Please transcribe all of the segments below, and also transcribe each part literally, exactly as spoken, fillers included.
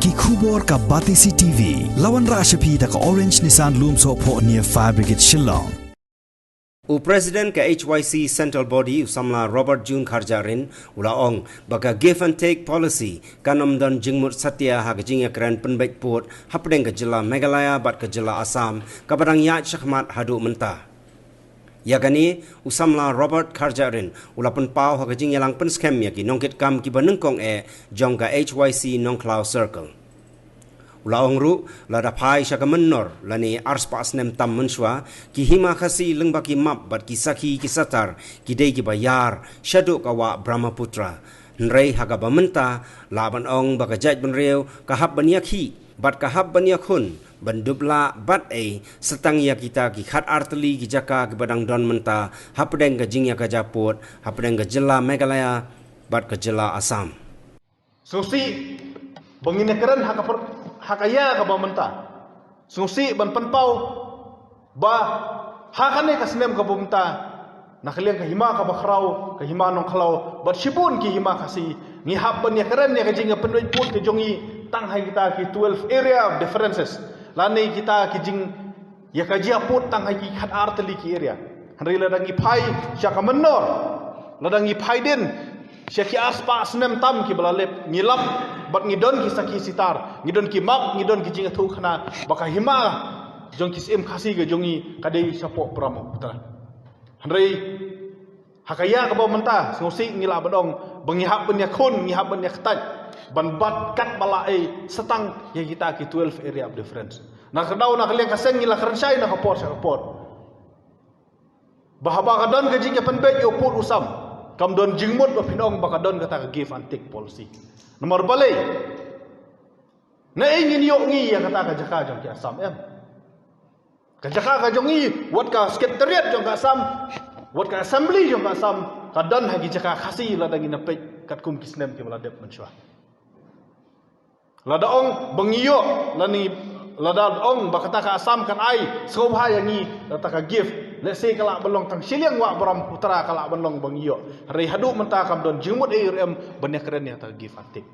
Ki khubor ka Batesi T V. La wanrah sha phi da ka Orange Nissan Lumsohphoh near Fire Brigade Shillong. U President ka H Y C Central Body, u Samla Robert June Kharjahrin, u la ong ba ka give and take policy kan ym don jingmut satia ha ka jingïakren pynbeit pud hapdeng ka jylla Meghalaya bad ka jylla Assam, kaba dang ïaid shakhmat haduh mynta. Ïa kane, u Samla Robert Kharjahrin u la pynpaw ha ka jingïalang pynskhem ïa ki nongkitkam kiba nyngkong eh jong ka H Y C Nongkhlaw Circle. U la ong ruh, lada phai sha ka mynnor lane arspah snem tam mynshuwa, ki hima Khasi lyngba ki map bad ki sakhi ki satar ki dei kiba ïar shaduh ka wah Brahmaputra. Hynrei ha kaba mynta, lah ban ong ba ka jaitbynriew ka hap ban ïakhih bad ka hap ban ïakhun ban dup lah bad ei, satang ïa kita ki khatar tylli ki jaka kiba dang don mynta hapdeng ka jingïakajia pud hapdeng ka jylla Meghalaya bad ka jylla Assam. Sngewsih ba ngin ïakren ha ka per-, ha ka ïa kaba mynta. Sngewsih ban pynpaw ba ha kane ka snem kaba mynta, na ka liang ka hima kaba khraw, ka hima Nongkhlaw bad shibun ki hima Khasi, ngi hap ban ïakren ïa ka jingïapynbeit pud ka jong ngi tang ha kita ki twelve area of differences, lane kita ki jing ïa ka jia pud tang ha ki khatar tylli ki area. Hynrei lada ngi phai sha ka mynnor, lada ngi phai dien sha ki arspah snem tam kiba la leit, ngi lap bad ngi don ki sakhi sitar, ngi don ki map, ngi don ki jingïathuhkhana ba ka hima jong ki syiem Khasi ka jong ngi ka dei shapoh Brahmaputra. Hynrei ha ka ïa kaba mynta, sngewsih ngi lah ban ong ba ngi hap ban ïakhun, ngi hap ban ïakyntait ban bat katba lah ei, satang ïa kita ki twelve area of difference. Na ka daw na ka liang ka seng ngi la kren shai na ka por sha ka por ba haba ka don ka jingïapynbeit ïa u pud u sam, kam don jingmut ba phin ong ba ka don kata ka give and take policy. Namar balei? Naei ngin ïoh ngi ïa kata ka jaka jong ki Assam, em? Ka jaka ka jong ngi, wat ka Secretariat jong ka Assam, wat ka Assembly jong ka Assam, ka don ha ki jaka Khasi lada ngin ïa peit katkum ki snem kiba la dep mynshuwa. Lada ong ba ngi ïoh, lane lada ong ba kata ka Assam kan ai sngewbha ïa ngi kata ka give, lehse ka lah ban long tang shiliang wah Brahmaputra ka lah ban long ba ngi ïoh. Hynrei haduh mynta kam don jingmut ei ruh, em, ban ïakren ïa kata ka give and take.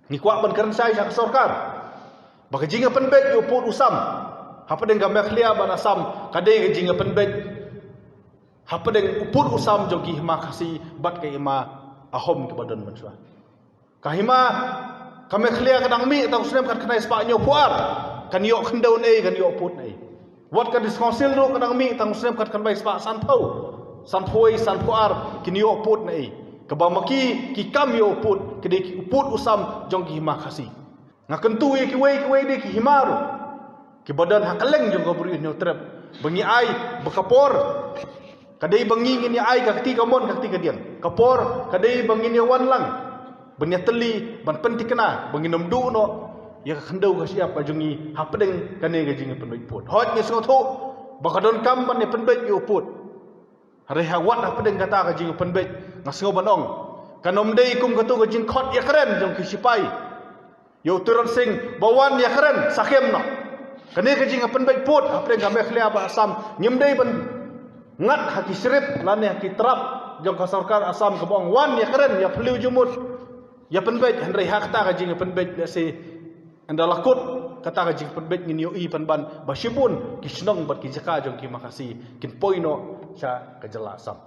Ngi kwah ban kren shai sha ka sorkar ba ka jingïapynbeit ïa u pud u sam hapdeng ka Meghalaya bad Assam ka dei ka jingïapynbeit hapdeng u pud u sam jong ki hima Khasi bad ka hima Ahom kiba don mynshuwa. Ka hima ka Meghalaya ka dang mih tang u snem khatkhyndai spah hynñiewphew ar, kan ïoh khyndew naei, kan ïoh pud naei? Wat ka District Council ruh ka dang mih tang u snem khatkhyndai spah sanphew, sanphew wei, sanphew ar, kin ïoh pud naei? Kaba ma ki, ki kam ïoh pud, ki dei ki u pud u sam jong ki hima Khasi. Nga kyntu ïa kiwei kiwei de ki hima ruh kiba don ha kylleng jong ka Bri u Hynñiewtrep ba ngi ai ba ka por ka dei ba ngi ngin ïa ai ka kti kamon ka kti kadiang. Ka por ka dei ba ngin ïa wan lang ban ïa tylli, ban pynthikna, ba ngin ym duh noh ïa ka khyndew ka shyiap ka jong ngi hapdeng kane ka jingïapynbeit pud. Hooid, ngi sngewthuh ba ka donkam ban ïa pynbeit ïa u pud. Hynrei ha wat hapdeng kata ka jingïapynbeit, nga sngew ban ong, kan ym dei kum katu ka jingkhot ïakren jong ki shipai ïa u Tirot Sing ba wan ïakren sa kem noh. Kane ka jingïapynbeit pud hapdeng ka Meghalaya bad Assam, ngim dei ban ngat ha ki script lane ha ki trap jong ka sorkar Assam kaba ong wan ïakren, ïa phylliew jingmut, ïapynbeit. Hynrei ha kata ka jingïapynbeit, lehse ynda la kut kata ka jingpynbeit, ngin ïohi pynban ba shibun ki shnong bad ki jaka jong ki hima Khasi kin poi noh sha ka jylla Assam.